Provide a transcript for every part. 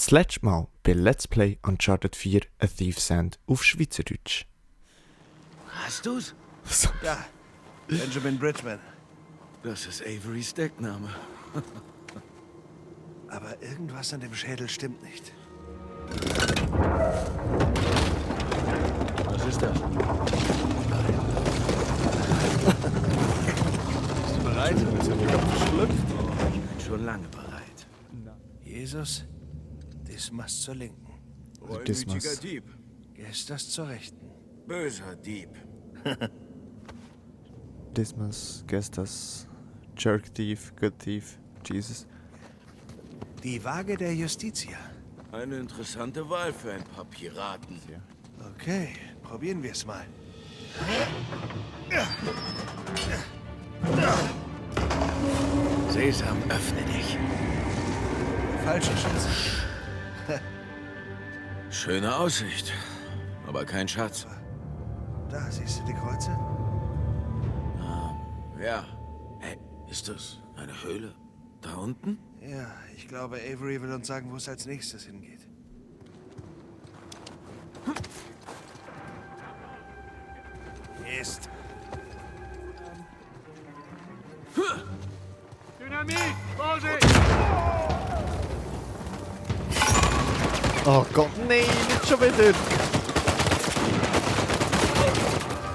Das letzte Mal bei Let's Play Uncharted 4 A Thief's End auf Schweizerdeutsch. Hast du's? So. Ja, Benjamin Bridgman. Das ist Averys Deckname. Aber irgendwas an dem Schädel stimmt nicht. Was ist das? Bist du bereit? Ich Ich bin schon lange bereit. Jesus, Dismas zur Linken. Reumütiger Dismas. Dieb. Gestas zur Rechten. Böser Dieb. Dismas, Gestas, Jerk Thief, Good Thief, Jesus. Die Waage der Justitia. Eine interessante Wahl für ein paar Piraten. Okay, probieren wir es mal. Sesam, öffne dich. Falscher Schatz. Schöne Aussicht, aber kein Schatz. Da, siehst du die Kreuze? Ja. Hey, ist das eine Höhle? Da unten? Ja, ich glaube, Avery will uns sagen, wo es als nächstes hingeht. Ist. Dynamit! Vorsicht! Oh Gott, nein, nicht schon wieder!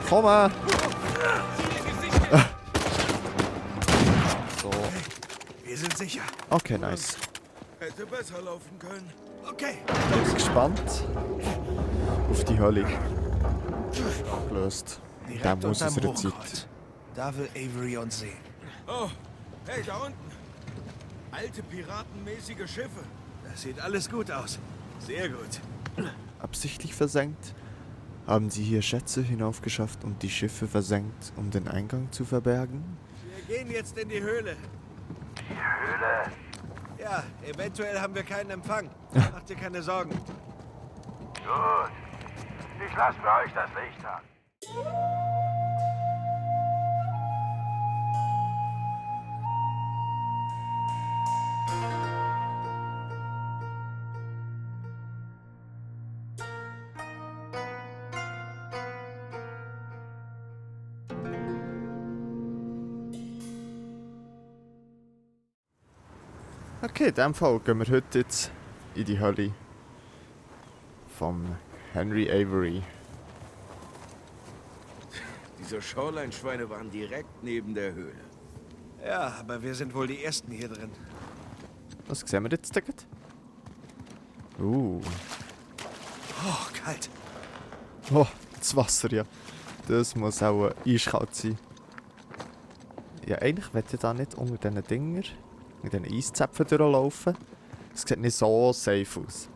Komm mal! So, Wir sind sicher. okay, nice. Hätte besser laufen können. Okay. Ich bin gespannt auf die Hölle. Gelöst. Der Direkt muss unterm unsere Hochkreuz. Zeit. Da will Avery uns sehen. Oh, hey, da unten. Alte piratenmäßige Schiffe. Das sieht alles gut aus. Sehr gut. Absichtlich versenkt? Haben sie hier Schätze hinaufgeschafft und die Schiffe versenkt, um den Eingang zu verbergen? Wir gehen jetzt in die Höhle. Die Höhle? Ja, eventuell haben wir keinen Empfang. Mach dir keine Sorgen. Gut. Ich lasse für euch das Licht an. Okay, in dem Fall gehen wir heute jetzt in die Hölle von Henry Avery. Diese Shoreline-Schweine waren direkt neben der Höhle. Ja, aber wir sind wohl die Ersten hier drin. Was sehen wir jetzt, Ticket? Oh, kalt. Oh, das Wasser, ja. Das muss auch eiskalt sein. Ja, eigentlich will ich da nicht unter diesen Dinger, mit diesen Eiszäpfen durchlaufen. Es sieht nicht so safe aus.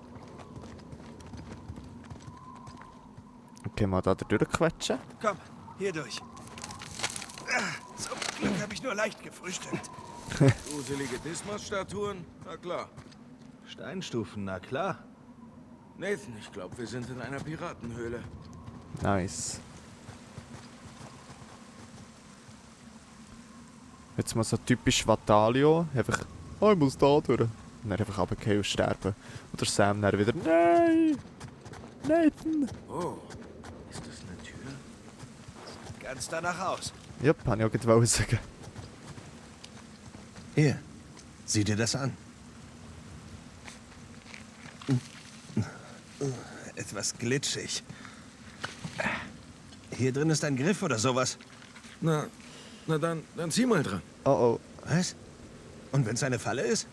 Okay, mal da durchquetschen. Komm, hier durch. Zum Glück habe ich nur leicht gefrühstückt. Gruselige Dismas-Statuen? Na klar. Steinstufen, na klar. Nathan, ich glaube, wir sind in einer Piratenhöhle. Nice. Jetzt mal so typisch Vatalio. Einfach, oh, ich muss da durch. Und dann einfach runterfallen und sterben. Oder Sam dann wieder, nein! Nathan! Oh, ist das eine Tür? Ganz danach aus. Ja, kann ich auch gerade sagen. Hier, sieh dir das an. Etwas glitschig. Hier drin ist ein Griff oder sowas. Na dann zieh mal dran. Oh oh. Was? Und wenn es eine Falle ist?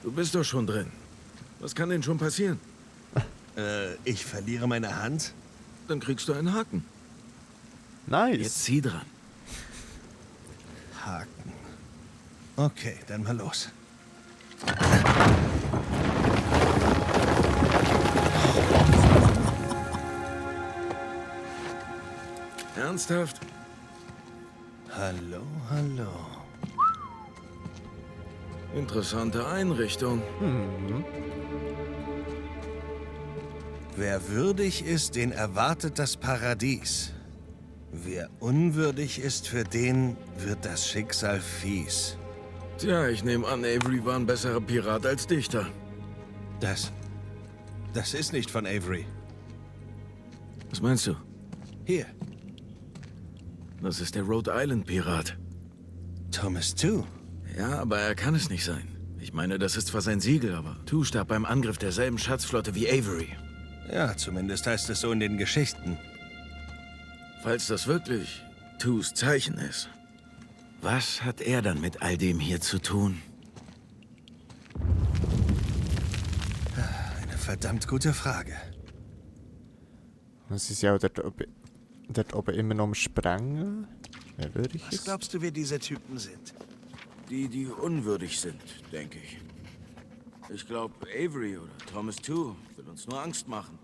Du bist doch schon drin. Was kann denn schon passieren? Ich verliere meine Hand? Dann kriegst du einen Haken. Nice. Jetzt zieh dran. Haken. Okay, dann mal los. Ernsthaft? Hallo, hallo. Interessante Einrichtung. Wer würdig ist, den erwartet das Paradies. Wer unwürdig ist, für den wird das Schicksal fies. Tja, ich nehme an, Avery war ein besserer Pirat als Dichter. Das Das ist nicht von Avery. Was meinst du? Hier, Das ist der Rhode Island Pirat. Thomas Tew. Ja, aber er kann es nicht sein. Ich meine, das ist zwar sein Siegel, aber Tew starb beim Angriff derselben Schatzflotte wie Avery. Ja, zumindest heißt es so in den Geschichten. Falls das wirklich Tews Zeichen ist, was hat er dann mit all dem hier zu tun? Eine verdammt gute Frage. Das ist ja auch dort oben immer noch am Sprengen. Wer würde ich Was es? glaubst du, wer diese Typen sind? Die unwürdig sind, denke ich. Ich glaube, Avery oder Thomas Tew will uns nur Angst machen.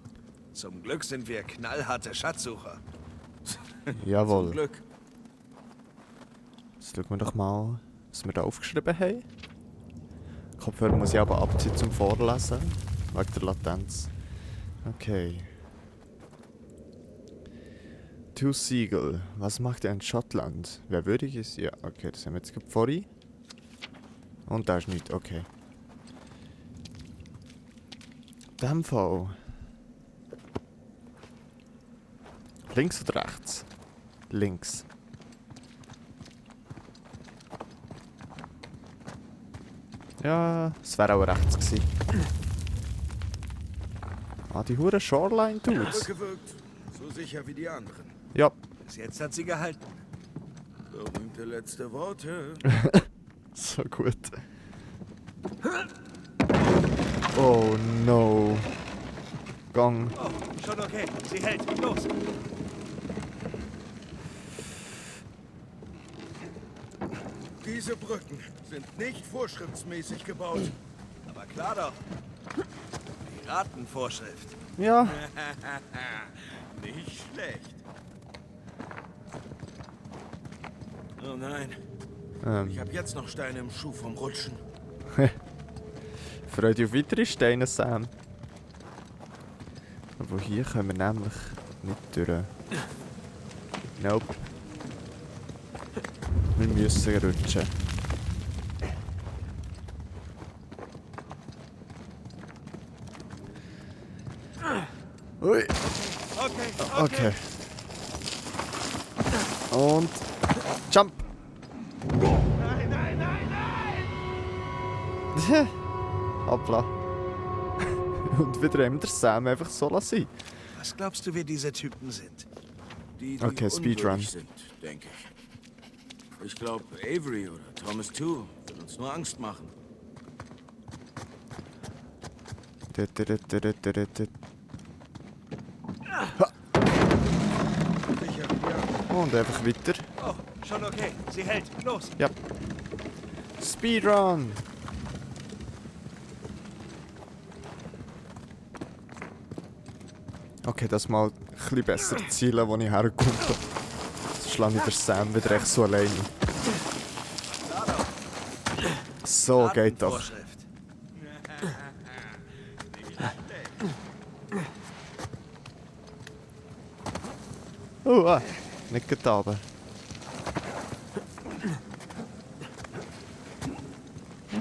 Zum Glück sind wir knallharte Schatzsucher. Jawohl. Zum Glück. Jetzt schauen wir doch mal, was wir da aufgeschrieben haben. Kopfhörer muss ich aber abziehen zum Vorlesen. Wegen der Latenz. Okay. Tew Siegel. Was macht er in Schottland? Wer würdig ist? Ja, okay, das haben wir jetzt gerade vorhin. Und da ist nichts, okay. In dem Fall. Links oder rechts? Links. Ja, es wäre auch rechts gewesen. Ah, die hure Shoreline Dudes. Zurückgewirkt. So sicher wie die anderen. Ja, Bis jetzt hat sie gehalten. Berühmte letzte Worte. so gut. Oh no. Gang. Oh, schon okay. Sie hält. Los. Diese Brücken sind nicht vorschriftsmäßig gebaut. Aber klar doch. Piratenvorschrift. Ja, Nicht schlecht. Oh nein, ich habe jetzt noch Steine im Schuh vom Rutschen. freut dich auf weitere Steine, Sam. Aber hier können wir nämlich nicht durch. Nope. Wir müssen rutschen. Ui. Okay. Und Jump. Nein, nein, nein, nein! Hoppla. Und wieder haben wir den Sam einfach so lassen. Was glaubst du, wer diese Typen sind? Die Okay, Speedrun. unwürdig sind, denke ich. Ich glaube, Avery oder Thomas Tew will uns nur Angst machen. Sicher wie die anderen. Und einfach weiter. Oh, schon okay. Sie hält. Los. Ja. Speedrun. Okay, das mal ein bisschen besser zielen, wo ich herkomme. Sonst schlage ich den Sam wieder echt so alleine. So geht doch. Piratenvorschrift. Oh, nicht getan.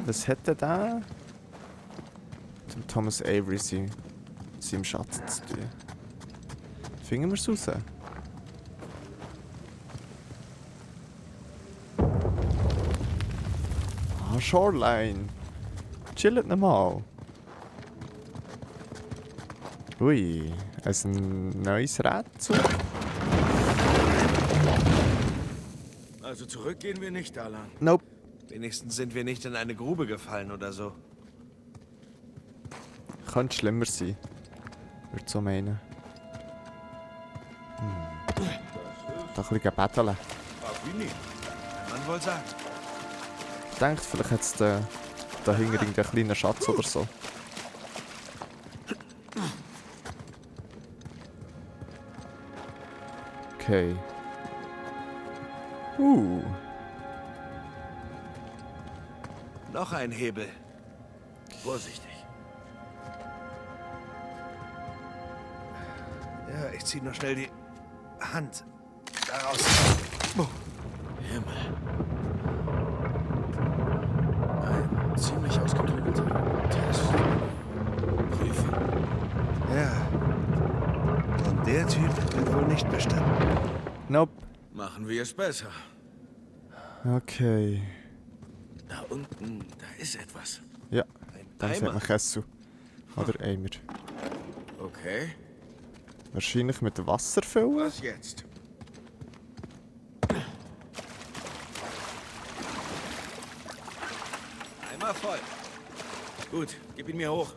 Was hätte der zum Thomas Avery seinem Schatz zu tun? Finden wir es raus? Ah, Shoreline. Chillet nochmal. Ui, ein neues Rätsel. Also zurück gehen wir nicht da lang. Nope. Wenigstens sind wir nicht in eine Grube gefallen oder so. Könnte schlimmer sein. Würde so meinen. Da ein bisschen betteln. Afini. Kann man wohl sagen. Ich denke, vielleicht hat es da hinten einen kleinen Schatz oder so. Okay. Noch ein Hebel. Vorsichtig. Ja, ich zieh nur schnell die Hand daraus. Himmel. Ein ziemlich ausgeklügelter Test. Prüfung. der Typ wird wohl nicht bestanden. Nope. Machen wir es besser. Okay. Da unten, da ist etwas. Ja, Ein dann sagt Eimer. man Kessel. Oder Eimer. Okay, Wahrscheinlich mit Wasser füllen. was jetzt? Eimer voll. Gut, gib ihn mir hoch.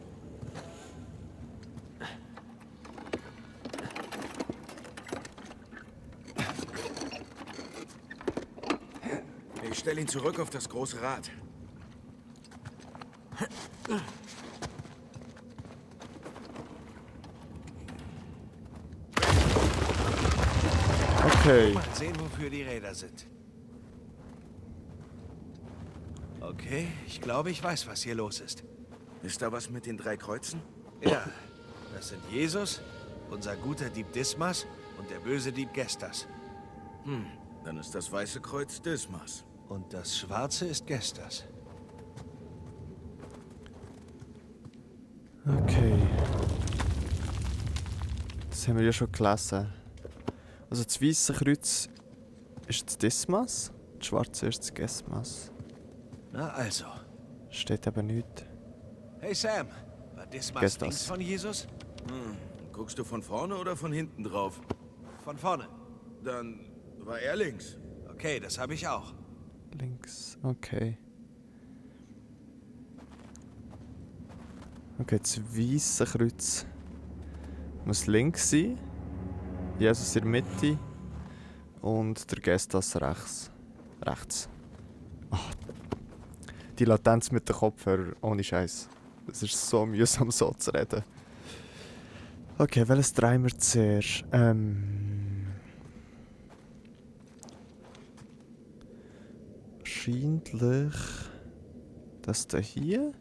Ich stelle ihn zurück auf das große Rad. Okay. Mal sehen, wofür die Räder sind. Okay, ich glaube, ich weiß, was hier los ist. Ist da was mit den 3 Kreuzen? Ja, das sind Jesus, unser guter Dieb Dismas und der böse Dieb Gestas. Dann ist das Weiße Kreuz Dismas. Und das Schwarze ist Gestas. Okay. Das haben wir ja schon gelesen. Also das Weiße Kreuz ist das Dismas, das Schwarze ist das Gesmas. Na also. Steht aber nicht. Hey Sam, war Dismas Gestas. links von Jesus? Guckst du von vorne oder von hinten drauf? Von vorne. Dann war er links. Okay, das habe ich auch. Links, okay. Okay, das Weiße Kreuz muss links sein. Jesus in der Mitte. Und der Gestas rechts. Rechts. Ah, die Latenz mit den Kopfhörern, ohne Scheiß. Es ist so mühsam, so zu reden. Okay, welches drehen wir zuerst? Wahrscheinlich das da hier.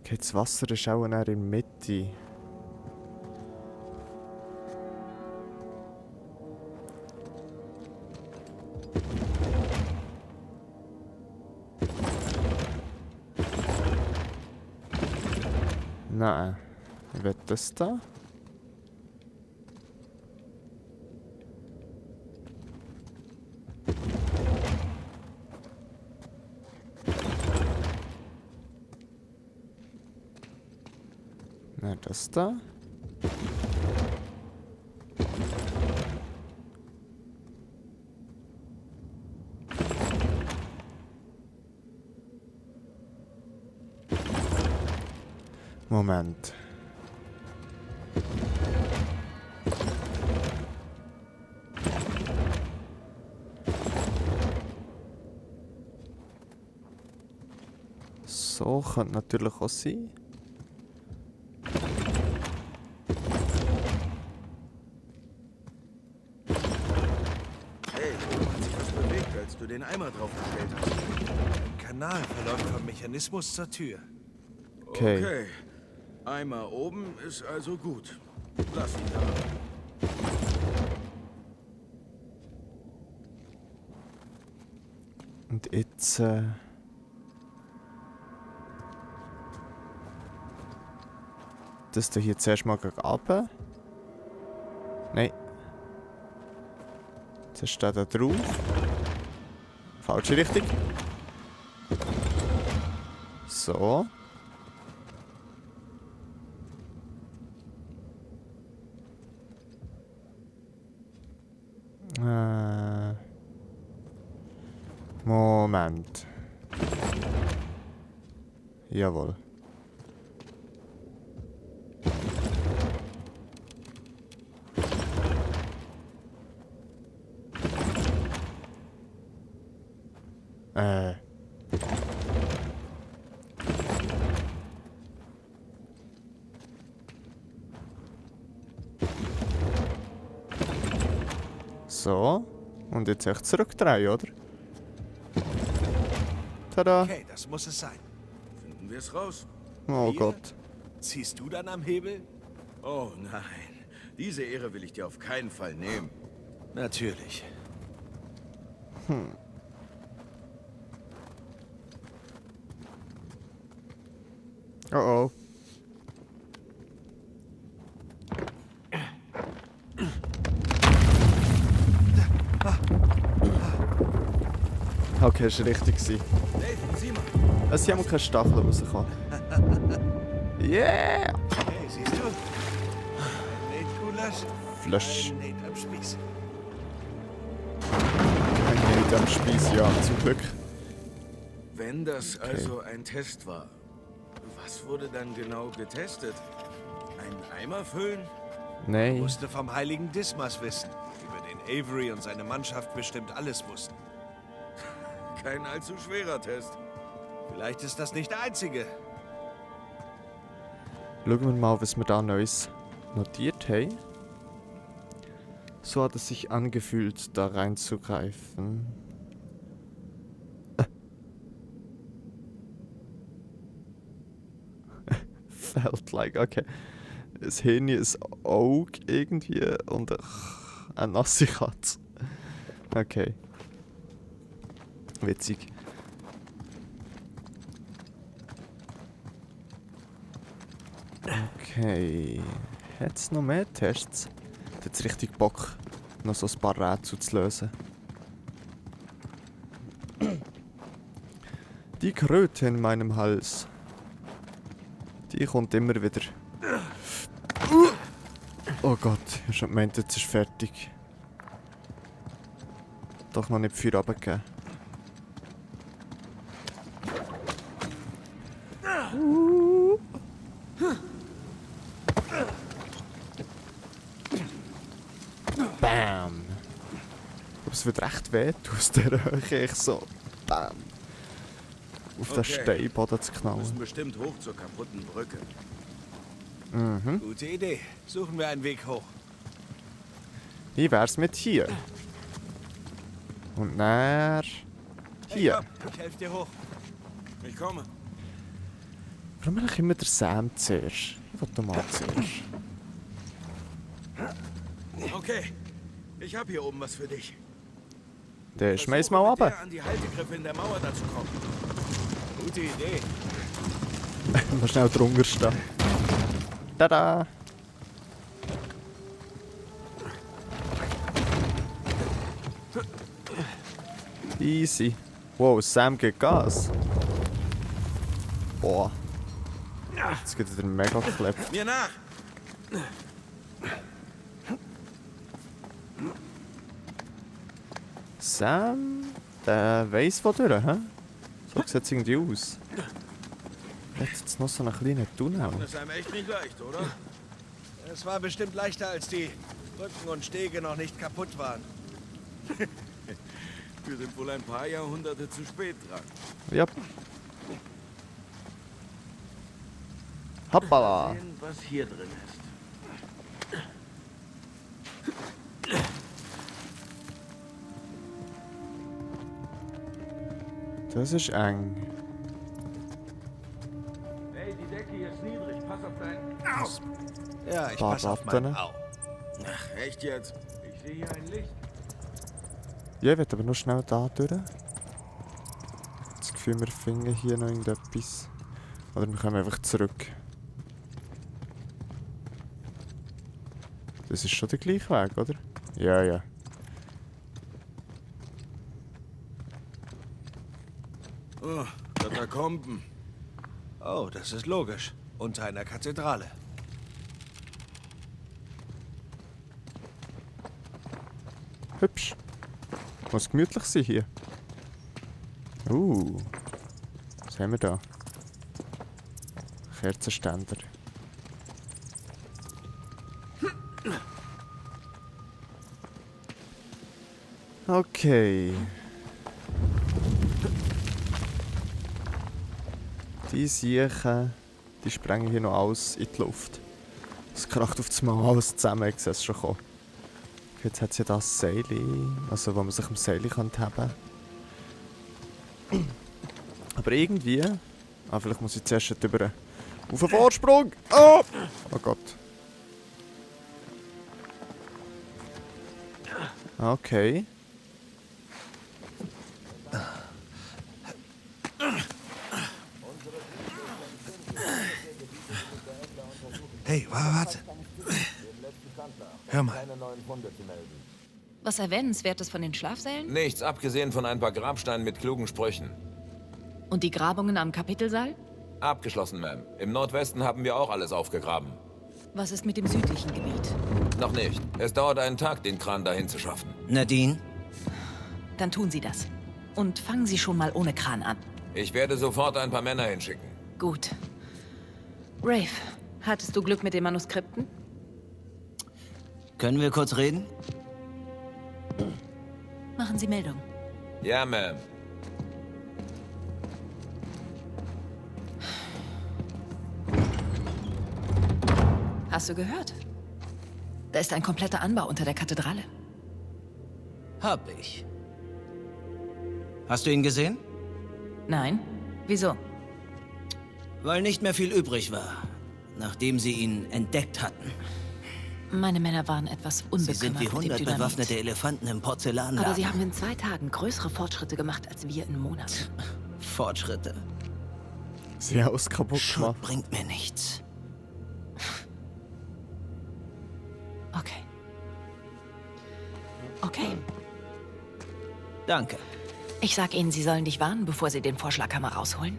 Okay, das Wasser ist auch in der Mitte. Nein. Ich will das da. Nein, das da. Moment. So könnte natürlich auch sein. Hey, hat sich was bewegt, als du den Eimer draufgestellt hast? Ein Kanal verläuft vom Mechanismus zur Tür. Okay. Eimer oben ist also gut. Lass ihn da. Und jetzt. Das da hier zuerst mal gegen runter. Nein. Jetzt steht da drauf. Falsche Richtung. So. Moment. Jawohl. So. Und jetzt echt zurückdrehen, oder? Tada! Okay, das muss es sein. Finden wir es raus? Oh Hier? Gott. Ziehst du dann am Hebel? Oh nein. Diese Ehre will ich dir auf keinen Fall nehmen. Natürlich. Oh oh. Okay, das war richtig. Dave, sieh mal. Es sind keine Stacheln rausgekommen. Yeah! Hey, siehst du? Ein Nate-Gulasch, Flash. ein Nate am Spieß. Ein Nate am Spieß, ja, zum Glück. Wenn das also ein Test war, was wurde dann genau getestet? Ein Eimer füllen? Nein. Musste vom heiligen Dismas wissen, über den Avery und seine Mannschaft bestimmt alles wussten. Kein allzu schwerer Test. Vielleicht ist das nicht der einzige. Schauen wir mal, was wir da Neues notiert haben. So hat es sich angefühlt, da reinzugreifen. Felt like, okay. Das Hirn ist Auge irgendwie und eine nasse Katze. Okay. Witzig. Okay. Hat es noch mehr Tests? Hat jetzt richtig Bock, noch so ein paar Rätsel zu lösen. Die Kröte in meinem Hals. Die kommt immer wieder. Oh Gott, ich hab schon gemeint, jetzt ist fertig. Doch noch nicht viel runtergegeben. Bam! Es wird recht weh, aus der Höhe. Ich so. Bam! Auf den Okay. Steinboden zu Wir knallen. müssen bestimmt hoch zur kaputten Brücke. Mhm. Gute Idee. Suchen wir einen Weg hoch. Wie wär's mit hier? Und näher. Hier. Hey, komm, ich helfe dir hoch. Ich komme. Warum eigentlich immer der Sam zuerst? Ich will doch mal zuerst. Okay. Ich habe hier oben was für dich. Der schmeiß Versuche, mal mit runter. der an die Haltegriffe in der Mauer dazu kommen. Gute Idee. Mal schnell drunter stehen. Tada! Easy. Wow, Sam gibt Gas. Boah. Jetzt geht er mega geklebt. Mir nach! Sam, der weiss wo durch, hä? So sieht es irgendwie aus. Er hat jetzt noch so einen kleinen Tunnel. Das ist einem echt nicht leicht, oder? Es war bestimmt leichter, als die Brücken und Stege noch nicht kaputt waren. Wir sind wohl ein paar Jahrhunderte zu spät dran. Ja. Hoppala. Sehen, was hier drin ist. Das ist eng. Hey, die Decke hier ist niedrig. Pass auf dein... Ja, ich Paar passe auf Ratten, mein ne? Au. Ach, echt jetzt? Ich sehe hier ein Licht. Ja, ich will aber nur schnell da durch. Das Gefühl, wir finden hier noch irgendetwas. Oder wir kommen einfach zurück. Das ist schon der gleiche Weg, oder? Ja, ja. Oh, Katakomben. Oh, das ist logisch. Unter einer Kathedrale. Hübsch. Muss gemütlich sein hier. Was haben wir da? Kerzenständer. Okay. Die Siechen, die sprengen hier noch alles in die Luft. Es kracht auf das Mal alles zusammen, ich sehe es schon kommen. Jetzt hat es ja das Seil, also wo man sich am Seil haben kann. Aber irgendwie... Ah, vielleicht muss ich zuerst über auf den Vorsprung! Oh! Oh Gott. Okay. Hey, warte. Hör mal. Was Erwähnenswertes von den Schlafsälen? Nichts, abgesehen von ein paar Grabsteinen mit klugen Sprüchen. Und die Grabungen am Kapitelsaal? Abgeschlossen, Ma'am. Im Nordwesten haben wir auch alles aufgegraben. Was ist mit dem südlichen Gebiet? Noch nicht. Es dauert einen Tag, den Kran dahin zu schaffen. Nadine? Dann tun Sie das. Und fangen Sie schon mal ohne Kran an. Ich werde sofort ein paar Männer hinschicken. Gut. Rafe, hattest du Glück mit den Manuskripten? Können wir kurz reden? Machen Sie Meldung. Ja, Ma'am. Hast du gehört? Da ist ein kompletter Anbau unter der Kathedrale. Hab ich. Hast du ihn gesehen? Nein? Wieso? Weil nicht mehr viel übrig war, nachdem sie ihn entdeckt hatten. Meine Männer waren etwas Sie unbekümmert sind wie mit dem 100 Dynamit. bewaffnete Elefanten im Porzellanladen. Aber sie haben in 2 Tagen größere Fortschritte gemacht als wir in Monaten. Fortschritte. Sie haben es kaputt Schuld gemacht. bringt mir nichts. Okay. Okay. Danke. Ich sag Ihnen, Sie sollen dich warnen, bevor Sie den Vorschlaghammer rausholen.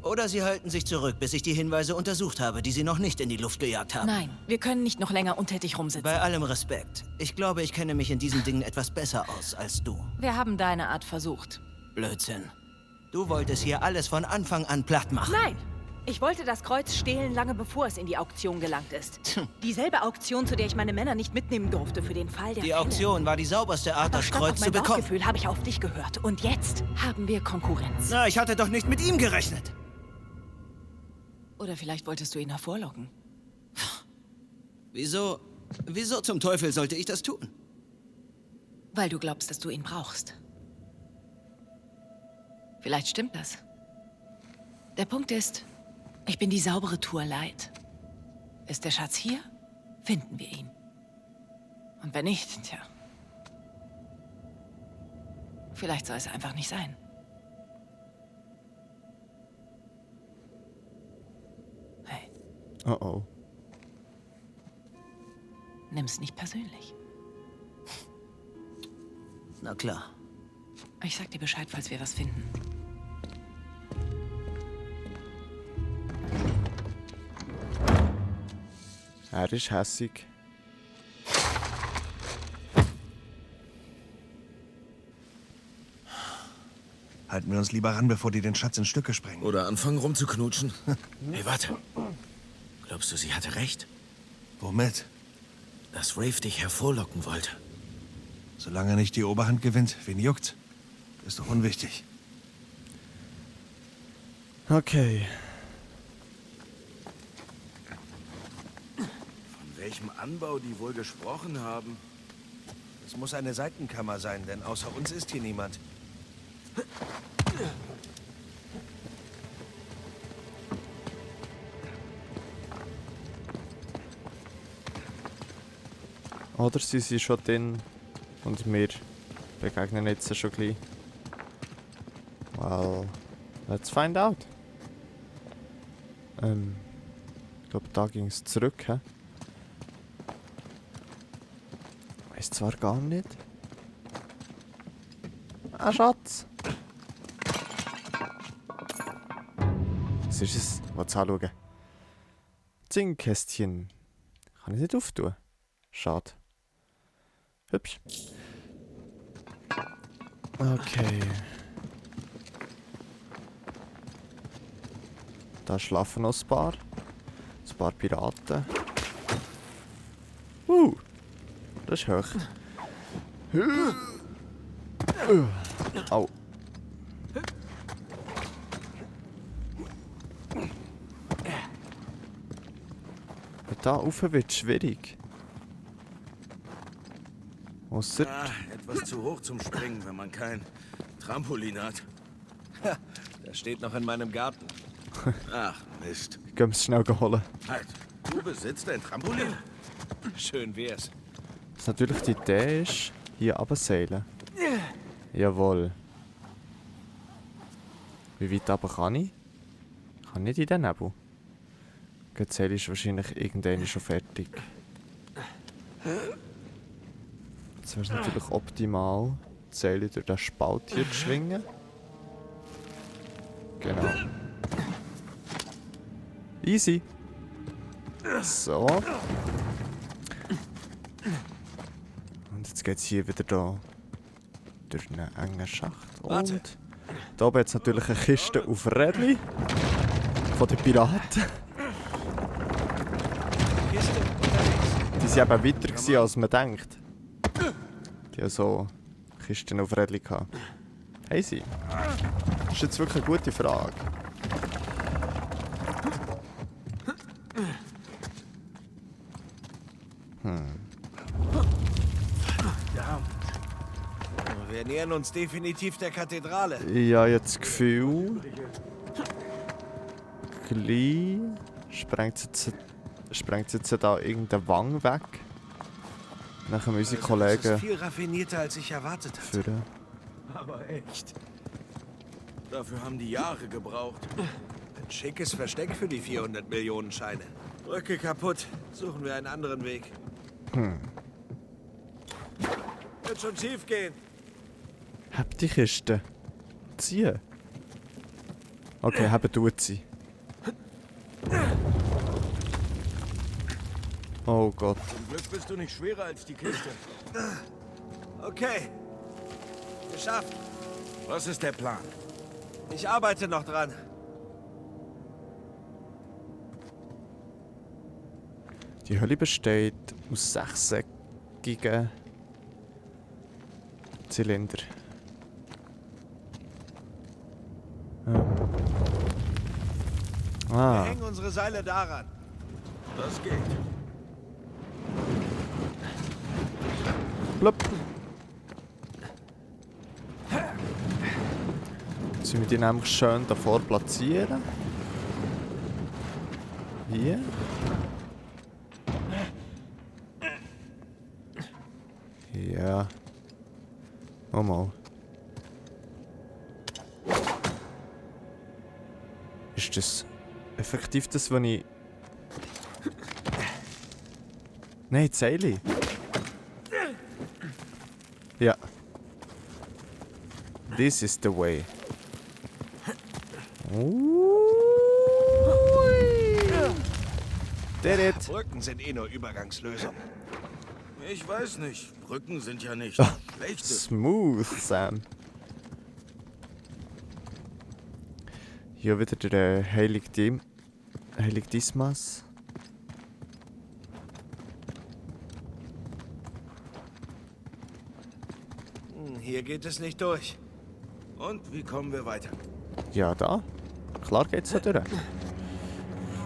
Oder sie halten sich zurück, bis ich die Hinweise untersucht habe, die sie noch nicht in die Luft gejagt haben. Nein, wir können nicht noch länger untätig rumsitzen. Bei allem Respekt. Ich glaube, ich kenne mich in diesen Dingen etwas besser aus als du. Wir haben deine Art versucht. Blödsinn. Du wolltest hier alles von Anfang an platt machen. Nein! Ich wollte das Kreuz stehlen, lange bevor es in die Auktion gelangt ist. Dieselbe Auktion, zu der ich meine Männer nicht mitnehmen durfte für den Fall der Die Fälle. Auktion war die sauberste Art, Aber das statt Kreuz auf zu mein bekommen. Bauchgefühl habe ich auf dich gehört. Und jetzt haben wir Konkurrenz. Na, ich hatte doch nicht mit ihm gerechnet. Oder vielleicht wolltest du ihn hervorlocken. Wieso zum Teufel sollte ich das tun? Weil du glaubst, dass du ihn brauchst. Vielleicht stimmt das. Der Punkt ist, ich bin die saubere Tour leid. Ist der Schatz hier, finden wir ihn. Und wenn nicht, tja. Vielleicht soll es einfach nicht sein. Hey, Oh oh. nimm's nicht persönlich. Na klar. Ich sag dir Bescheid, falls wir was finden. Er ist hässig. Halten wir uns lieber ran, bevor die den Schatz in Stücke sprengen. Oder anfangen rumzuknutschen. Hey, warte. Glaubst du, sie hatte recht? Womit? Dass Rafe dich hervorlocken wollte. Solange er nicht die Oberhand gewinnt, wen juckt's? Ist doch unwichtig. Okay. Von welchem Anbau die wohl gesprochen haben? Es muss eine Seitenkammer sein, denn außer uns ist hier niemand. Oder sie sind schon drin und wir begegnen jetzt schon gleich. Well, let's find out. Ich glaube, da ging es zurück, hä? Weiß zwar gar nicht. Ah, Schatz! Was ist es? Was anschauen? Zinkkästchen. Kann ich nicht auftun. Schade. Hübsch. Okay. Da schlafen noch ein paar. Ein paar Piraten. Das ist hoch. Au. Da rauf wird schwierig. Ausser... Etwas zu hoch zum Springen, wenn man kein Trampolin hat. Das steht noch in meinem Garten. Ach, Mist. Gehen wir es schnell holen. Halt, du besitzt ein Trampolin? Schön wär's. Was natürlich die Idee ist, hier abseilen. Jawohl. Wie weit aber kann ich? Kann nicht in den Nebel. Die Zelle ist wahrscheinlich irgendwann schon fertig. Jetzt wäre es natürlich optimal, die Zelle durch den Spalt hier zu schwingen. Genau. Easy. So. Und jetzt geht es hier wieder da durch einen engen Schacht. Und da oben jetzt natürlich eine Kiste auf Rädchen von den Piraten. Die waren eben weiter gewesen, als man denkt. Die haben so Kisten auf Rädchen gehabt. Hey sie. Das ist jetzt wirklich eine gute Frage. Wir nähern uns definitiv der Kathedrale. Ja, jetzt das Gefühl. Gleich sprengt jetzt da irgendeine Wange weg. Dann können unsere Das Kollegen ist viel raffinierter, als ich erwartet hatte. führen. Aber echt. Dafür haben die Jahre gebraucht. Ein schickes Versteck für die 400 Millionen Scheine. Brücke kaputt. Suchen wir einen anderen Weg. Wird schon schief gehen. Hab die Kiste. Ziehen. Okay, haben tut sie. Oh Gott. Zum Glück bist du nicht schwerer als die Kiste. Okay. Geschafft. Was ist der Plan? Ich arbeite noch dran. Die Hölle besteht aus sechseckigen Zylinder. Wir Ah, hängen unsere Seile daran. Das geht. blub. Jetzt müssen wir die nämlich schön davor platzieren. Hier. Ja. Oh mal. Ist das effektiv das, was ich... Nein, Zeili. Ja. This is the way. Did it. Brücken sind eh nur Übergangslösung. Ich weiß nicht. Brücken sind ja nicht schlechte. Smooth, Sam. Hier wieder der Heilig Dismas. Hier geht es nicht durch. Und wie kommen wir weiter? Ja, da. Klar geht's da durch.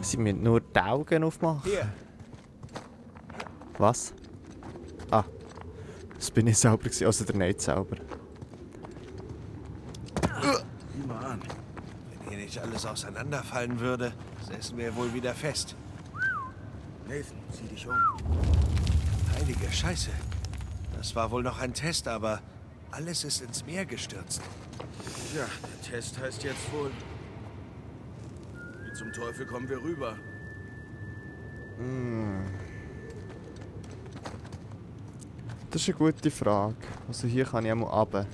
Sie müssen nur die Augen aufmachen. Hier. Was? Ah. Das bin ich selber gewesen, also der Nate selber. Sieh mal an. Wenn hier nicht alles auseinanderfallen würde, säßen wir wohl wieder fest. Nathan, zieh dich um. Heilige Scheiße. Das war wohl noch ein Test, aber alles ist ins Meer gestürzt. Ja, der Test heißt jetzt wohl... Wie zum Teufel kommen wir rüber? Das ist eine gute Frage. Also hier kann ich einmal runter.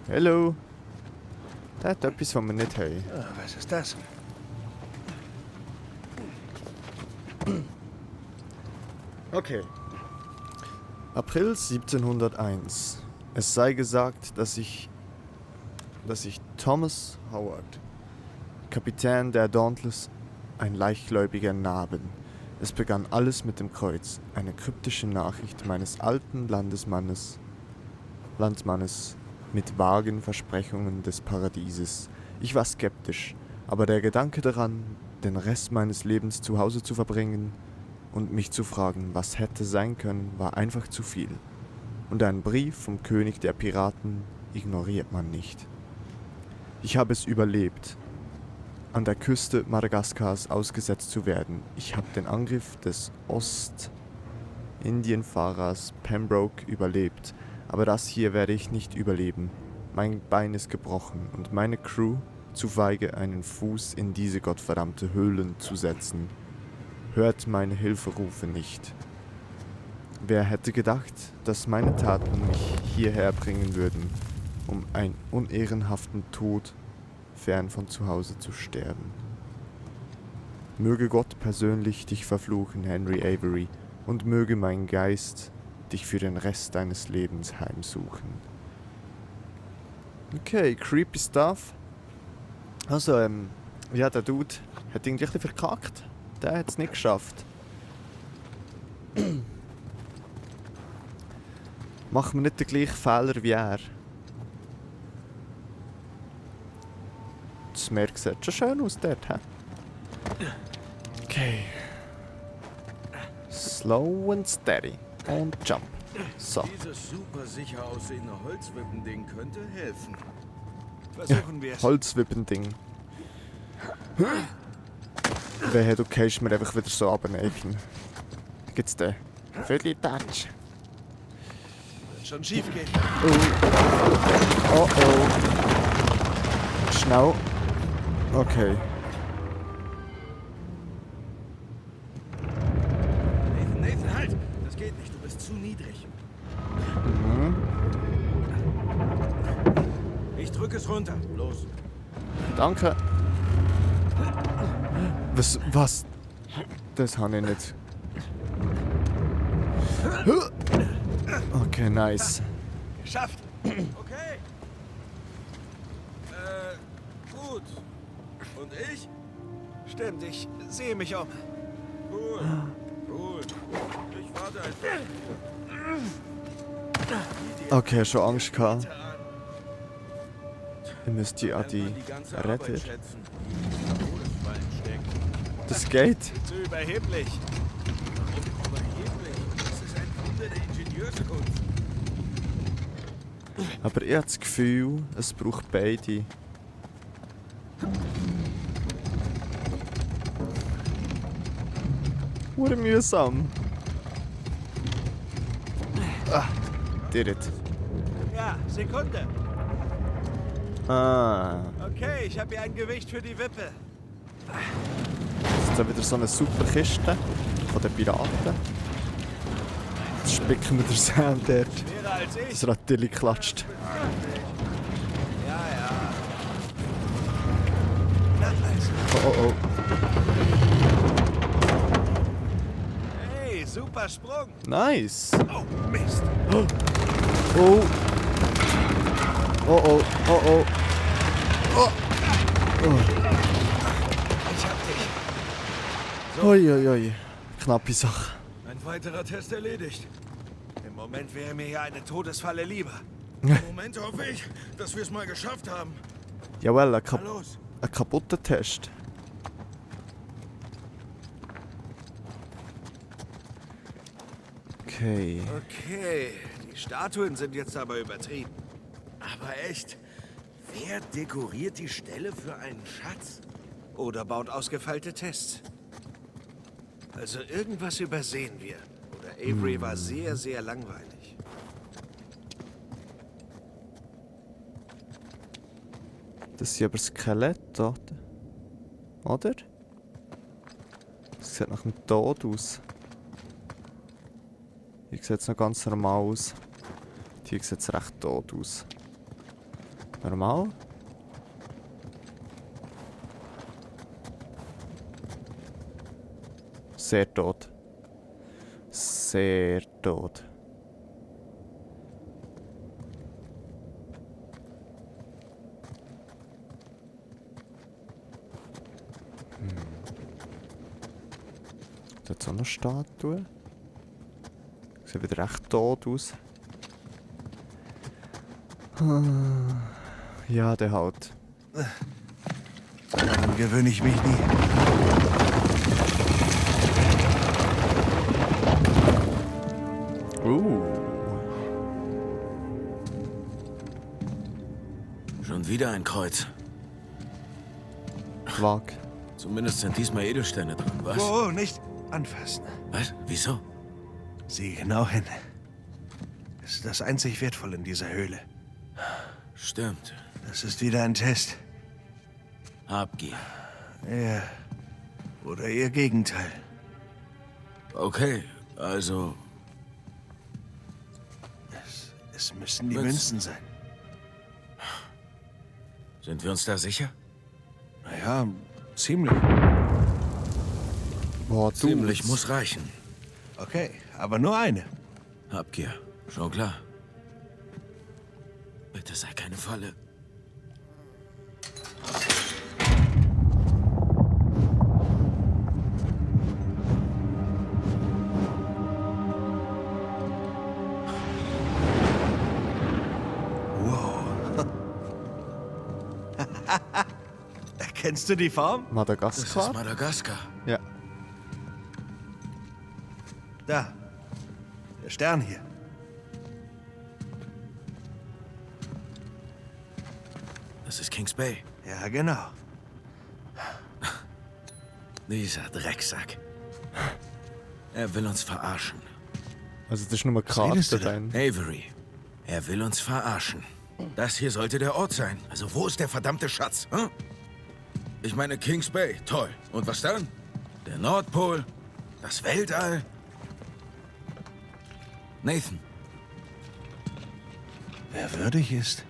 Hallo. Der hat etwas, was wir nicht haben. Ah, was ist das? Okay. April 1701. Es sei gesagt, dass ich Thomas Howard, Kapitän der Dauntless, ein leichtgläubiger Narben. Es begann alles mit dem Kreuz, eine kryptische Nachricht meines alten Landsmannes mit vagen Versprechungen des Paradieses. Ich war skeptisch, aber der Gedanke daran, den Rest meines Lebens zu Hause zu verbringen und mich zu fragen, was hätte sein können, war einfach zu viel. Und einen Brief vom König der Piraten ignoriert man nicht. Ich habe es überlebt, an der Küste Madagaskars ausgesetzt zu werden. Ich habe den Angriff des Ostindienfahrers Pembroke überlebt, aber das hier werde ich nicht überleben. Mein Bein ist gebrochen und meine Crew zu feige, einen Fuß in diese gottverdammte Höhlen zu setzen. Hört meine Hilferufe nicht. Wer hätte gedacht, dass meine Taten mich hierher bringen würden, um einen unehrenhaften Tod fern von zu Hause zu sterben. Möge Gott persönlich dich verfluchen, Henry Avery, und möge mein Geist dich für den Rest deines Lebens heimsuchen. Okay, creepy stuff. Also, ja, der Dude hat irgendwie ein bisschen verkackt. Der hat es nicht geschafft. Machen wir nicht den gleichen Fehler wie er. Das Meer sieht schon schön aus dort, hä? Okay. Slow and steady. Und jump. So. Dieses super sicher aussehende Holzwippending könnte helfen. Versuchen wir es. Holzwippending. Wehe, du gehst mir einfach wieder so abneigen. Gibt's den? Viertel-Touch. Wird schon schief gehen. Oh oh. Schnell. Okay. Nathan, halt! Das geht nicht, du bist zu niedrig. Ich drücke es runter. Los. Danke. Was? Das habe ich nicht. Okay, nice. Geschafft. Okay. Gut. Und ich? Stimmt, ich sehe mich um. Cool. Cool. Ich warte einfach. Okay, schon Angst gehabt. Ihr müsst die an die Retter. Das geht. Zu überheblich. Warum überheblich? Das ist ein Wunder der Ingenieurskunst. Aber ich habe das Gefühl, es braucht beide. Hure mühsam. Ah, did it. Ja, Sekunde. Ah, Okay, ich habe hier ein Gewicht für die Wippe. das ist da wieder so eine super Kiste von den Piraten. Jetzt spicken wir den Sand dort, Schwerer als ich. dass er an die Tilly klatscht. Ja, ja. Na also. Oh oh Hey, super Sprung. oh. Nice. Oh, Mist. Oh. Oh oh, oh oh. Oh. Ich hab dich. Ui, ui, ui. Knappe Sache. Ein weiterer Test erledigt. Im Moment wäre mir ja eine Todesfalle lieber. Ja. Im Moment hoffe ich, dass wir es mal geschafft haben. Jawohl, Na los. ein kaputter Test. Okay. Okay, die Statuen sind jetzt aber übertrieben. Aber echt, wer dekoriert die Stelle für einen Schatz? Oder baut ausgefeilte Tests? Also irgendwas übersehen wir. Oder Avery war sehr, sehr langweilig. Das sind aber Skelette, oder? Das sieht nach einem Tod aus. Hier sieht es noch ganz normal aus. Hier sieht es recht tot aus. Normal? Sehr tot. Sehr tot. Da hat es auch noch Statue. Sieht wieder recht tot aus. Ja, der halt. Daran gewöhne ich mich nie. Schon wieder ein Kreuz. Quark. Zumindest sind diesmal Edelsteine drin, was? Oh, nicht anfassen. Was? Wieso? Sieh genau hin. Es ist das einzig Wertvolle in dieser Höhle. Stimmt. Das ist wieder ein Test. Habgier. Ja. Oder ihr Gegenteil. Okay, also Es müssen die Münzen. Münzen sein. sind wir uns da sicher? Naja, ziemlich. Boah, du. Ziemlich muss reichen. Okay, aber nur eine. Habgier, schon klar. Bitte sei keine Falle. Wow. Erkennst du die Form? Das ist Madagaskar? Madagaskar. Ja. Da. Der Stern hier. Das ist Kings Bay. Ja, genau. Dieser Drecksack. Er will uns verarschen. Also das ist nur eine redest du Karte da? dann. Avery. Er will uns verarschen. Das hier sollte der Ort sein. Also wo ist der verdammte Schatz? Hm? Ich meine Kings Bay. Toll. Und was dann? Der Nordpol? Das Weltall? Nathan. Wer würdig ist,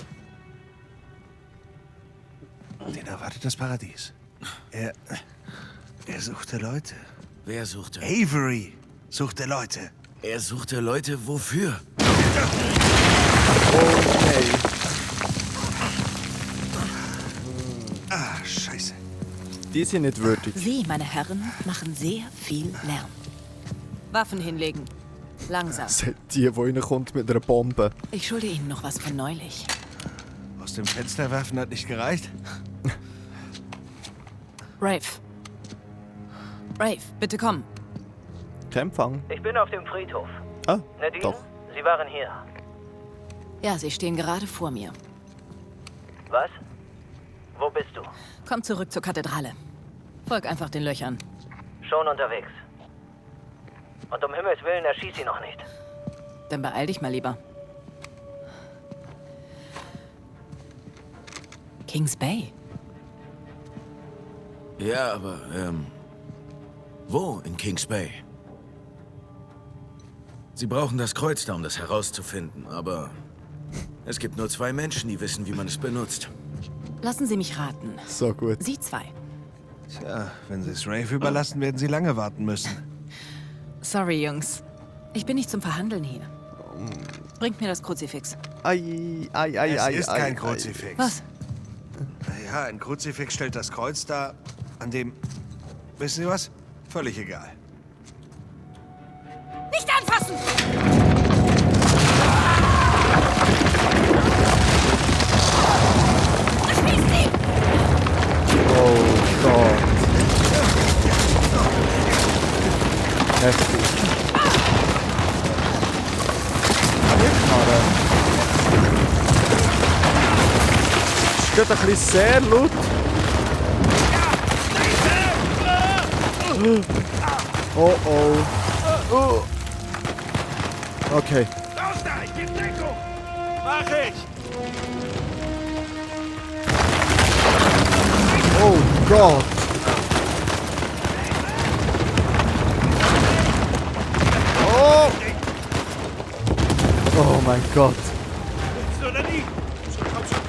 den erwartet das Paradies. Er suchte Leute. Wer suchte? Avery suchte Leute. Er suchte Leute wofür? Ah, scheiße. Die sind nicht würdig. Sie, meine Herren, machen sehr viel Lärm. Waffen hinlegen. Langsam. Seid die, die reinkommt mit einer Bombe. Ich schulde Ihnen noch was von neulich. Aus dem Fenster werfen hat nicht gereicht. Rafe. Rafe, bitte komm. Kein Empfang. Ich bin auf dem Friedhof. Ah, Nadine, doch. Sie waren hier. Ja, Sie stehen gerade vor mir. Was? Wo bist du? Komm zurück zur Kathedrale. Folg einfach den Löchern. Schon unterwegs. Und um Himmels Willen erschieß sie noch nicht. Dann beeil dich mal lieber. Kings Bay. Ja, aber, wo in Kings Bay? Sie brauchen das Kreuz da, um das herauszufinden, aber es gibt nur 2 Menschen, die wissen, wie man es benutzt. Lassen Sie mich raten. So gut. Sie 2. Tja, wenn sie es Rafe überlassen, werden sie lange warten müssen. Sorry, Jungs. Ich bin nicht zum Verhandeln hier. Bringt mir das Kruzifix. Ei, ei, ei, Es ei, ist ei, kein ei. Kruzifix. Was? Naja, ein Kruzifix stellt das Kreuz dar, an dem... Wissen Sie was? Völlig egal. Nicht anfassen! Erschießt sie! Oh Gott. Heftig. Knarre. Es geht ein bisschen sehr laut. Oh oh. Oh. Okay. Raus da, ich geb Deckung! Mach ich! Oh Gott. Oh. Oh mein Gott. Willst du oder nie?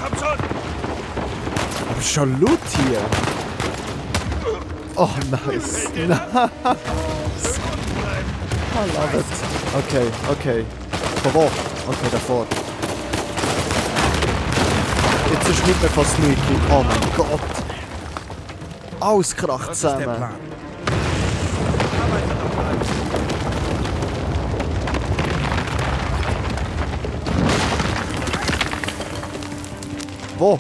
Komm schon! Aber schon laut hier. Oh, nice. Nice. I love it. Okay, okay. Von wo? Okay, davor. Jetzt ist nicht mehr fast nichts. Oh mein Gott. Alles kracht zusammen. Wo?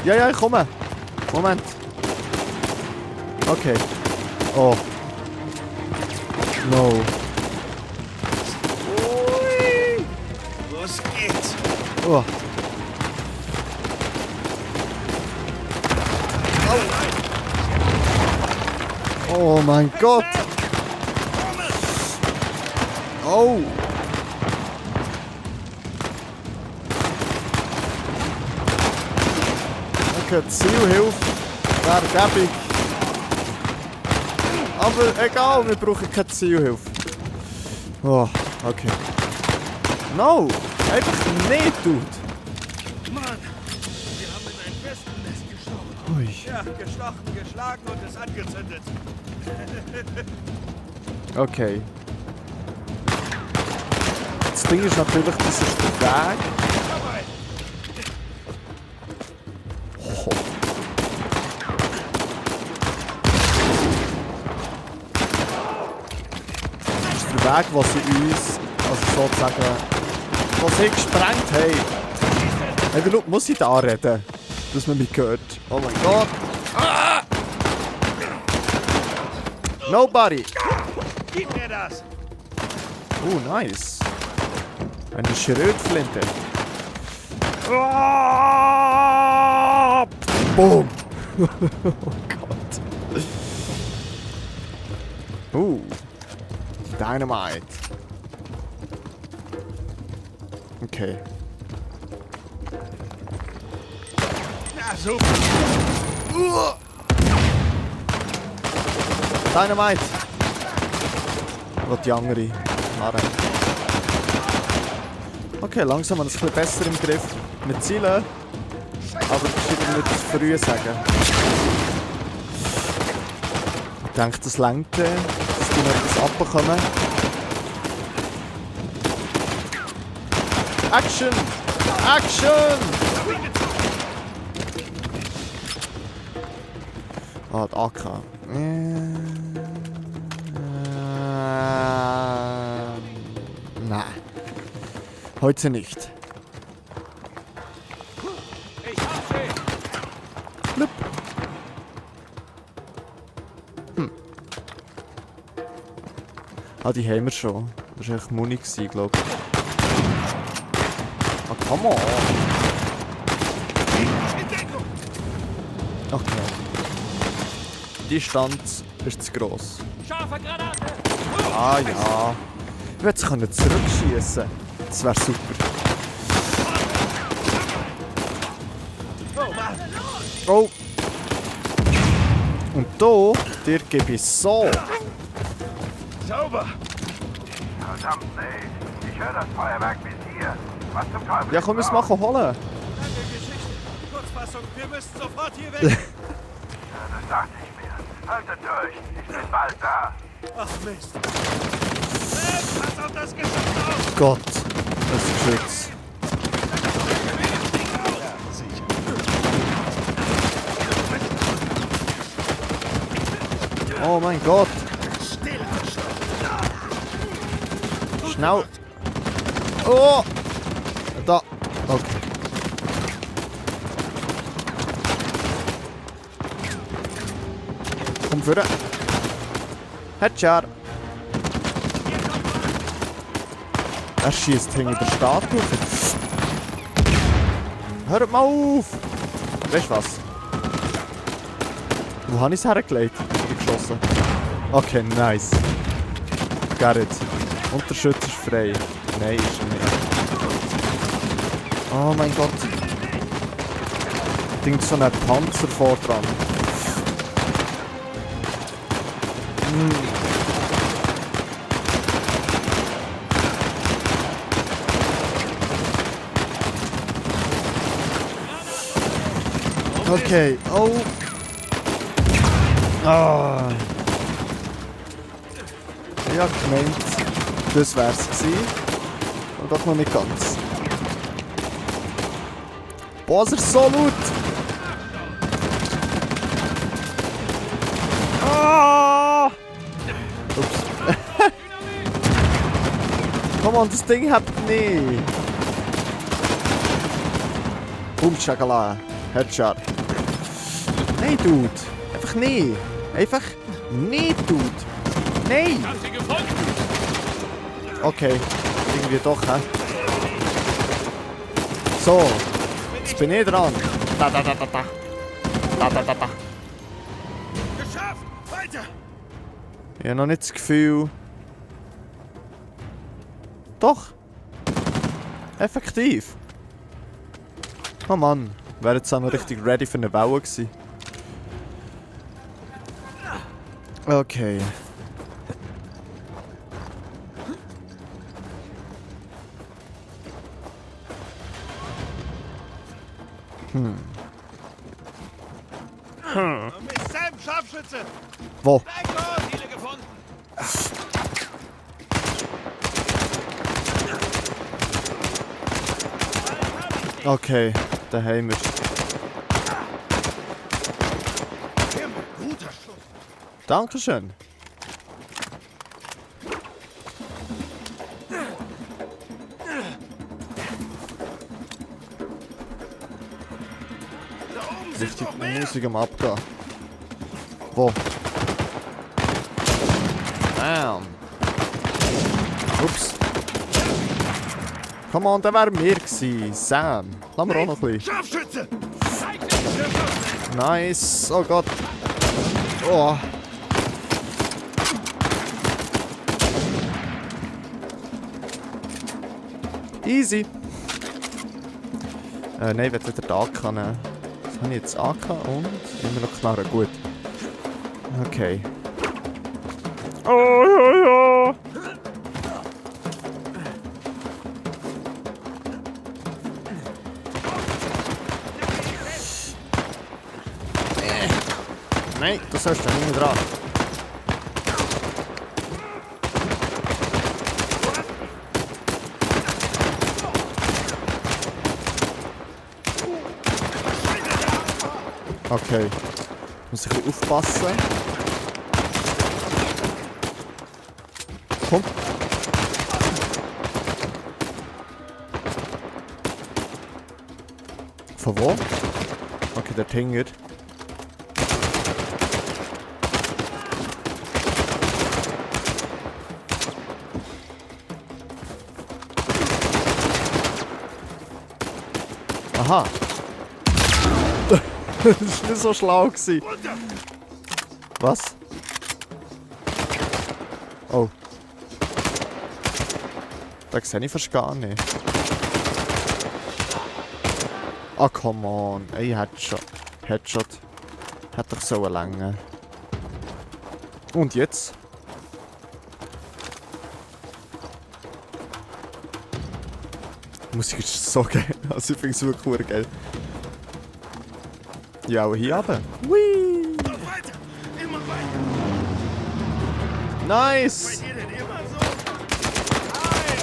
Ja, ja, ich komme. Moment. Okay. Oh. No. Los geht's! Oh. Oh mein Gott. Oh. brauchen Zielhilfe. Wäre gäbig. Aber egal, wir brauchen keine Zielhilfe. Oh, okay. No! Einfach nicht, Dude! Mann, wir haben in ein Wespennest gestochen. Ui. Ja, gestochen, geschlagen und es angezündet. Okay. Das Ding ist natürlich, das ist der Weg. Oh. Das ist der Weg, was sie uns, also sozusagen, was sie gesprengt haben. Hey, schau, muss ich da reden? Dass man mich hört. Oh mein Gott. Ah! Nobody. Gib mir das! Oh, nice. Eine Schrotflinte. Ah! Boom. Oh Gott. Dynamite. Okay. Ja, super! Dynamite. Was die andere. Karre. Okay, langsam haben wir es ein bisschen besser im Griff. Mit Zielen. Aber ich will nicht zu früh sagen. Ich denke, das reicht, dass die noch etwas abbekommen. Action! Action! Ah, die AK. Nein. Heute nicht. Ich hab sie! Blub. Ah, die haben wir schon. Das war echt Muni, glaube ich. Ah, come on! Okay. Die Distanz ist zu gross. Scharfe Granate! Ah ja. Ich hätte sie zurückschießen. Das wäre super. Oh Mann! Oh! Und da, dir gebe ich so. Sauber! Verdammt, nee. Ich höre das Feuerwerk bis hier. Was zum Teufel? Ja, komm, wir es machen holen. Lange Geschichte. Kurzfassung, wir müssen sofort hier weg. Ja, das dachte ich mir. Haltet durch. Ich bin bald da. Ach Mist. Pass auf das Geschütz auf! Gott, das Geschütz. Oh mein Gott. Schnell. Oh! Da. Okay. Komm vor. Headshot. Er schießt hinter der Statue. Hört mal auf! Weißt du was? Wo habe ich es hergelegt? Ich geschossen. Okay, nice. Got it. Und der Schütze ist frei. Nein, ist er nicht. Oh mein Gott. Da so ein Panzer vor dran. Okay, oh. Ah. Ich hab gemeint, das wär's gewesen. Und doch noch nicht ganz. Boah, ist er so laut! Ah! Ups. Komm on, das Ding hat nicht. Boom, Schakala. Headshot. Nein, Dude. Einfach nicht. Einfach nicht, Dude. Nein. Okay. Irgendwie doch, hä? So. Jetzt bin ich dran. Da, da, da, da, da. Da, da, da, da. Geschafft! Weiter! Ich habe noch nicht das Gefühl... Doch. Effektiv. Oh Mann. Wäre jetzt auch noch richtig ready für eine Welle gewesen. Okay. Miss Sam, Scharfschütze! Wo? Ziele gefunden! Okay, da haben wir. Guter Schuss! Dankeschön. Richtig Musik am Abgehen. Wo? Bam. Ups. Come on, da wären wir gewesen. Sam. Lass mir auch noch ein bisschen. Scharfschütze! Nice. Oh Gott. Oh. Easy. Nein, ich will wieder den AK nehmen. Das habe ich jetzt AK und immer noch Knarre. Gut. Okay. Oh ja, ja. Nein, das sollst du nicht mehr dran. Okay. Muss ich ein bisschen aufpassen. Komm. Von wo? Okay, der Tinger. Aha. Das war nicht so schlau gewesen. Was? Oh. Da sehe ich fast gar nicht. Ah, come on. Ey, Headshot. Headshot. Hat doch so eine Länge. Und jetzt? Die Musik ist so geil. Also ich finde es wirklich geil. Ja, auch hier runter. Whee! Noch weiter! Immer weiter! Nice! Bei dir denn immer so? Nein!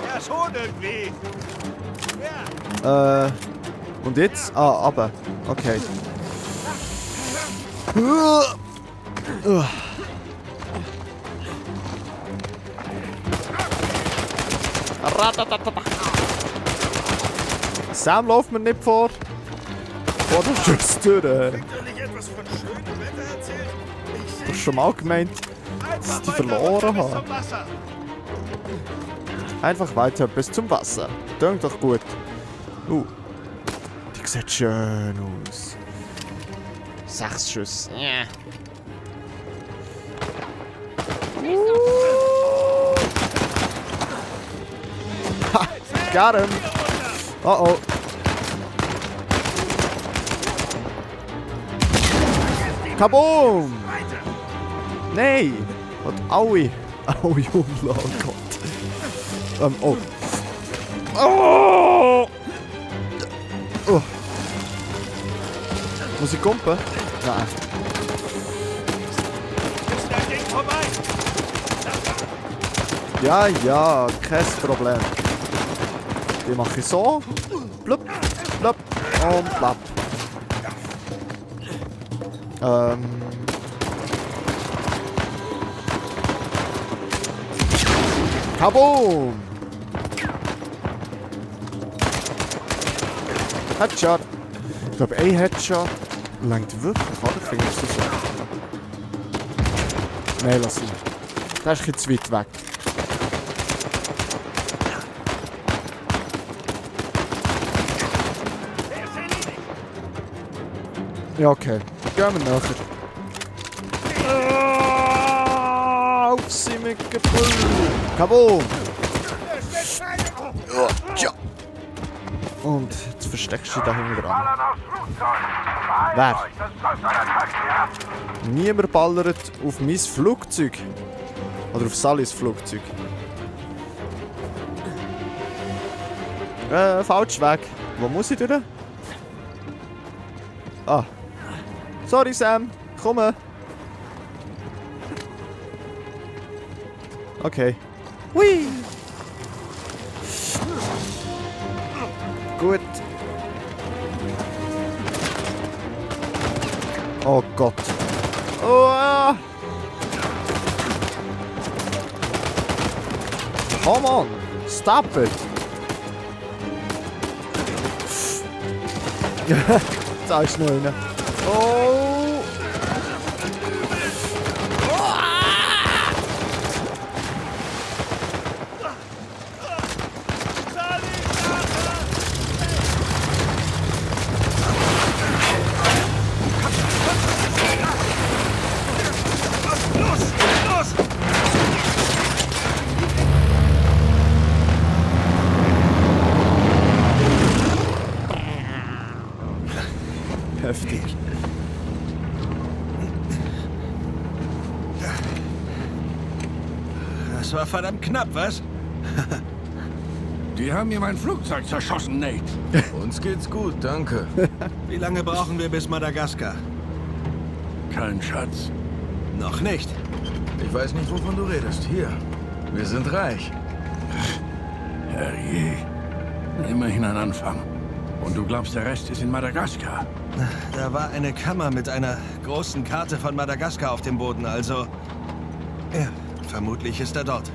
Ja, schon irgendwie! Ja! Und jetzt? Ah, runter. Okay. Sam, lauf mir nicht vor. Vor der Schutztür. Klingt doch nicht etwas von schönem Wetter erzählt? Ich hab schon mal gemeint, dass die verloren haben. Zum Wasser! Einfach weiter bis zum Wasser. Klingt doch gut. Die sieht schön aus. 6 Schuss. Yeah. Ha! Got him! Oh oh. Kaboom! Nein! Und aui! Aui, oh Gott. Oh. Oh! Oh! Muss ich kumpen? Nein. Ist dein Ding vorbei? Ja, ja, kein Problem. Die mache ich so. Blub, blub und blub. Kaboom! Headshot! Ich glaube, ein Headshot langt wirklich, oder? Finde ich so. Nein, lass ihn. Der ist ein bisschen zu weit weg. Ja, okay. Gehen wir nachher. Auf sie mit Gebrüll! Kaboom! Und jetzt versteckst du dich da hinten dran. Ballern aufs Flugzeug! Beeilt Wer? euch, das kostet eine Taxi ab! Niemand ballert auf mein Flugzeug. Oder auf Sallys Flugzeug. Falsch Weg. Wo muss ich durch? Ah. Sorry Sam, komm. Okay. Hui. Gut. Oh Gott. Oh. Ah. Come on. Stop it. Da ist noch einer. Oh. Heftig. Das war verdammt knapp, was? Die haben mir mein Flugzeug zerschossen, Nate. Uns geht's gut, danke. Wie lange brauchen wir bis Madagaskar? Kein Schatz. Noch nicht. Ich weiß nicht, wovon du redest. Hier, wir sind reich. Herrje. Immerhin ein Anfang. Und du glaubst, der Rest ist in Madagaskar? Da war eine Kammer mit einer großen Karte von Madagaskar auf dem Boden, also... Ja, vermutlich ist er dort.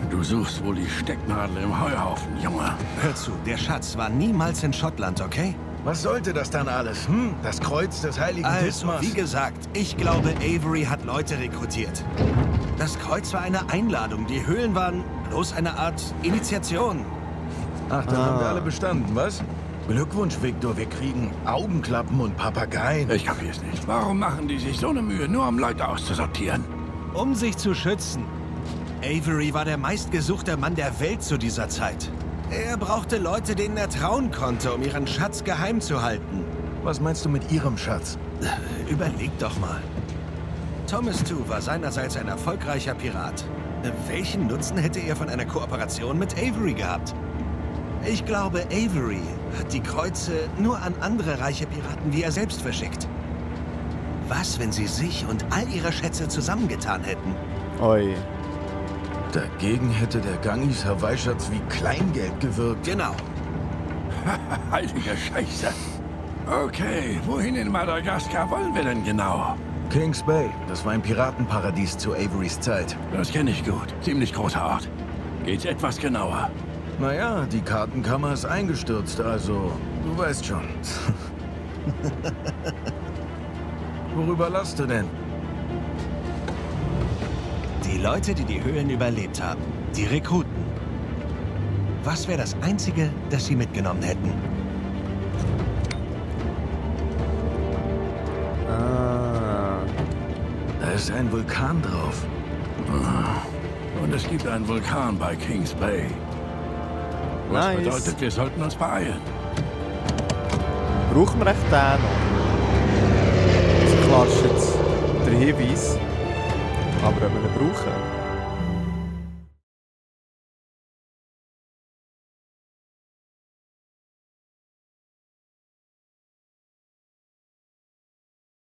Du suchst wohl die Stecknadel im Heuhaufen, Junge. Hör zu, der Schatz war niemals in Schottland, okay? Was sollte das dann alles, hm? Das Kreuz des heiligen Also, Dismas? wie gesagt, ich glaube, Avery hat Leute rekrutiert. Das Kreuz war eine Einladung, die Höhlen waren bloß eine Art Initiation. Ach, dann haben wir alle bestanden, was? Glückwunsch, Victor, wir kriegen Augenklappen und Papageien. Ich kapier's nicht. Warum machen die sich so eine Mühe, nur um Leute auszusortieren? Um sich zu schützen. Avery war der meistgesuchte Mann der Welt zu dieser Zeit. Er brauchte Leute, denen er trauen konnte, um ihren Schatz geheim zu halten. Was meinst du mit ihrem Schatz? Überleg doch mal. Thomas Tew war seinerseits ein erfolgreicher Pirat. Welchen Nutzen hätte er von einer Kooperation mit Avery gehabt? Ich glaube, Avery hat die Kreuze nur an andere reiche Piraten wie er selbst verschickt. Was, wenn sie sich und all ihre Schätze zusammengetan hätten? Oi. Dagegen hätte der Gangis Hawaii-Schatz wie Kleingeld gewirkt. Genau. Heilige Scheiße. Okay, wohin in Madagaskar wollen wir denn genau? Kings Bay, das war ein Piratenparadies zu Averys Zeit. Das kenne ich gut. Ziemlich großer Ort. Geht's etwas genauer? Naja, die Kartenkammer ist eingestürzt, also du weißt schon. Worüber lachst du denn? Die Leute, die die Höhlen überlebt haben. Die Rekruten. Was wäre das Einzige, das sie mitgenommen hätten? Ah. Da ist ein Vulkan drauf. Und es gibt einen Vulkan bei Kings Bay. Was Nice. bedeutet, wir sollten uns beeilen. Brauchen wir echt den noch? Also klar ist jetzt der Hinweis. Aber wenn wir ihn brauchen.